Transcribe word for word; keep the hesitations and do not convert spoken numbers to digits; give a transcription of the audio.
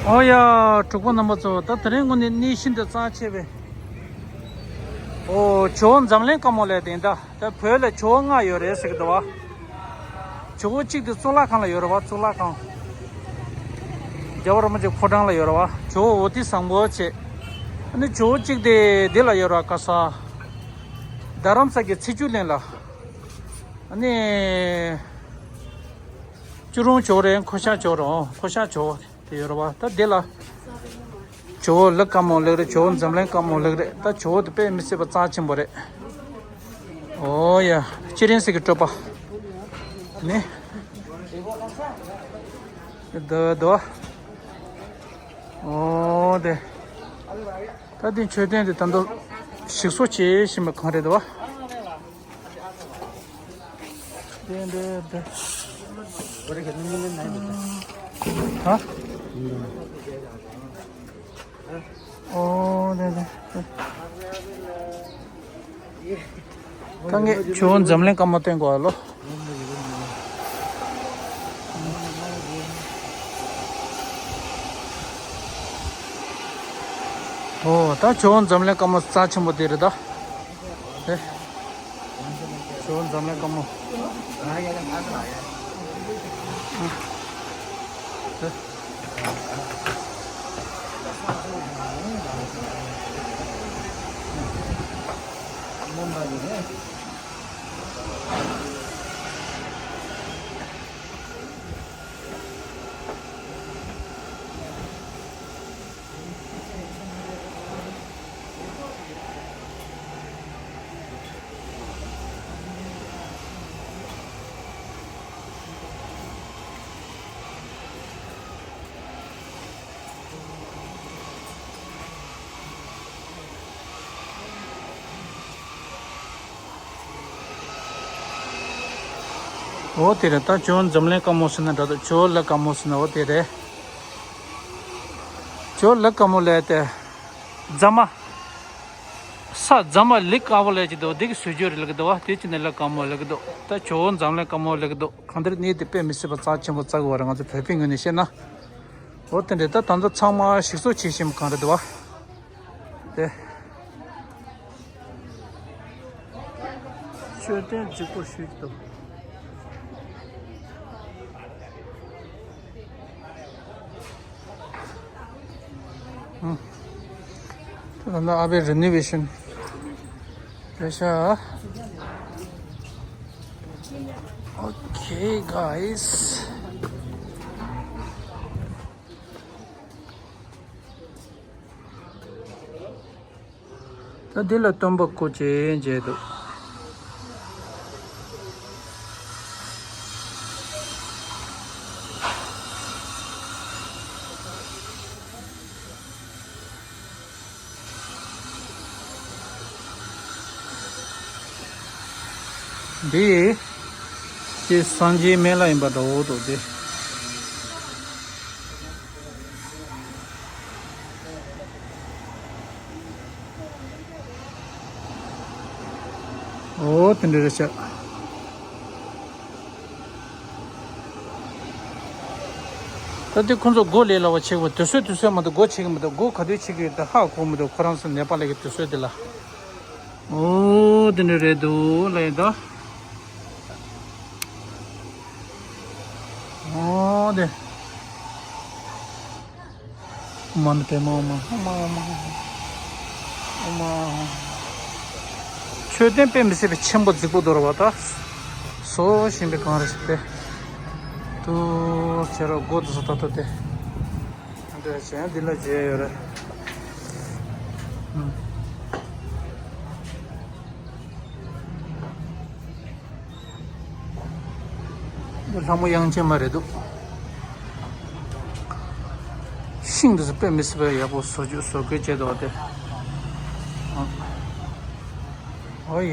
ཨོ་ཡ། གྲོགས་པོ་རྣམ་པ་ཚོ། ད་དེ་རིང་དངོས་གནས་གནས་ཤིན་ཏུ་གཙང་ཆེ་བས། ཨོ། ཇོ་བོ་འཛམ་གླིང་དཀར་མོ་ལབ་དེ་ཡིན་ད། ད་བོད་ལ་ཇོ་བོ་ལྔ་ཡོད་རེད་ཟེར་གི་འདུག་བ། ཇོ་བོ་གཅིག་དེ་གཙུག་ལག་ཁང་ལ་ཡོད་རེད་བ། གཙུག་ལག་ཁང་། རྒྱལ་བ་རིན་པོ་ཆེ་ཕོ་བྲང་ལ་ཡོད་རེད་བ། ཇོ་བོ་འོ་ཏི་བཟང་པོ་བྱས། ཨ་ནི་ཇོ་བོ་གཅིག་དེ་འདི་ལ་ཡོད་རེད་བ། ག་ས། རྡ་རམ་ས་གི་ཚེ་བཅུད་གླིང་ལ། ཨ་ནི། ཅུ་རུང་ཇོ་བོ་རེད། ཁོ་ཤ་ཇོ་བོ་རེད། ཨོ། ཁོ་ཤ་ཇོ་བོ་དེ་ཡོད་རེད་བ། ད་འདི་ལ། ཇོ་བོ་ལ་དཀར་མོ་ལེགས་རེད། ཇོ་བོ་འཛམ་གླིང་དཀར་མོ་ལེགས་རེད། ད་ཇོ་བོ་དེ་དཔེ་མི་སྲིད་པ་རྩ་ཆེན་པོ་རེད། ཨོ་ཡ། སྤྱན་རས་གཟིགས་ཀྱི་སྤྲུལ་པ། ནི། དོ་དོ། ཨོ་དེ། ད་དེ་མཆོད་རྟེན་དེ་ད་དུང་ཞིག་གསོ་བྱེད་བཞིན་པ་གང་རེད་དོ། དེ་འདྲ་དེ། ཧ། ཨོ་དེ་དེ། ད་ངས་ཇོ་བོ་འཛམ་གླིང་དཀར་མོ་བསྟན་དགོས་ཨ་ལོ། ཨོ། ད་ཇོ་བོ་འཛམ་གླིང་དཀར་མོ་རྩ་ཆེན་པོ་དེ་རེད་ད། དེ། ཇོ་བོ་འཛམ་གླིང་དཀར་མོ། དེ། འོ་དེ་རེད། ད་ཇོ་བོ་འཛམ་གླིང་དཀར་མོ་ཟེར་ན་འདྲ་འདུག་ཇོ་བོ་ལ་དཀར་མོ་ཟེར་ན་འོ་དེ་རེད། ཇོ་བོ་ལ་དཀར་མོ་ལབ་དེ། རྫ་མ། ས་རྫ་མ་ལི་དཀར་པོ་ལབ་ཀྱི་འདུག་འདི་གི་ཟུར་ཅོག་རེད་ལབ་ཀྱི་འདུག་བ། དེ་ཅི་ནས་ལ་དཀར་མོ་ལབ་ཀྱི་འདུག་ད་ཇོ་བོ་འཛམ་གླིང་དཀར་མོ་ལབ་ཀྱི་འདུག་གང་ལྟར་གནས་དེ་དཔེ་མི་སྲིད་པ་རྩ་ཆེན་པོ་རྩ་དགོས་པ་རེད། ང་ཚོ་བོད་པའི་ངོས་ནས་བཤད་ན། འོ་དེ་འདྲས། ད་ད་ལྟ་ཚང་མ་ཞིག་གསོ་བྱེད་བཞིན་པ་གང་རེད་འདུག་བ། དེ། མཆོད་རྟེན་རྫིག་པོ་ཞིག་འདུག་ཨང་། ད་ལྟ་ཨ་བའི་རི་ནོ་ཝེ་ཤན་རེད་ཤག Okay, guys. ད་འདི་ལ་སྟོན་པ་སྐུ་མཆེད་མཇལ་འདུག་འདི། དེ་སངས་རྒྱས་སྨན་བླ་ཡིན་པ་འདྲ་བོ་འདུག་སྟེ། འོ་དེ་འདྲ་རེད་ཤག་ད་དེ་ཁོང་ཚོ་སྒོ་ལས་སླ་བ་བྱེད་དགོས། དུས་ཚོད་དུས་ཚོད་མ་གཏོགས་སྒོ་ཕྱེ་གི་མི་འདུག་སྒོ་ག་དུས་ཕྱེ་གི་ཡོད་དེ་ཧ་གོ་མི་འདུག་ཁོ་རང་ཚོ་ནེ་པ་ལ་གི་དུས་ཚོད་དེ་ལ། འོ་དེ་འདྲ་རེད་འདུག་ལབ་ཡིན་ད། འོ་དེ། མ་ཎི་པདྨ། ཨོཾ་ཨཱཿཧཱུྃ་ཨོཾ་ཨཱཿཧཱུྃ། མཆོད་རྟེན་དཔེ་མི་སྲིད་པའི་ཆེན་པོ་རྫིག་པོ་འདུག་ར་བ་ད། བཟོ་བཞིན་པའི་གང་རེད་ཟེར་ཏེ། དུ་བྱེད་རོགས་སྒོ་དུ་སོ་ད་ལྟ་དེ། འདྲ་བྱས་འདི་ལ་མཇལ་ཡོད་རེད། ཨུམ། འདི་ལྷ་མོ་དབྱངས་ཅན་མ་རེད་འདུག་ཤིང་འདི་ཚོ་དཔེ་མི་སྲིད་པའི་ཡག་པོ་བཟོ་བཅོས་བཟོ་བཀོད་བྱས་འདུག་སྟེ། ཨོ་ཡ།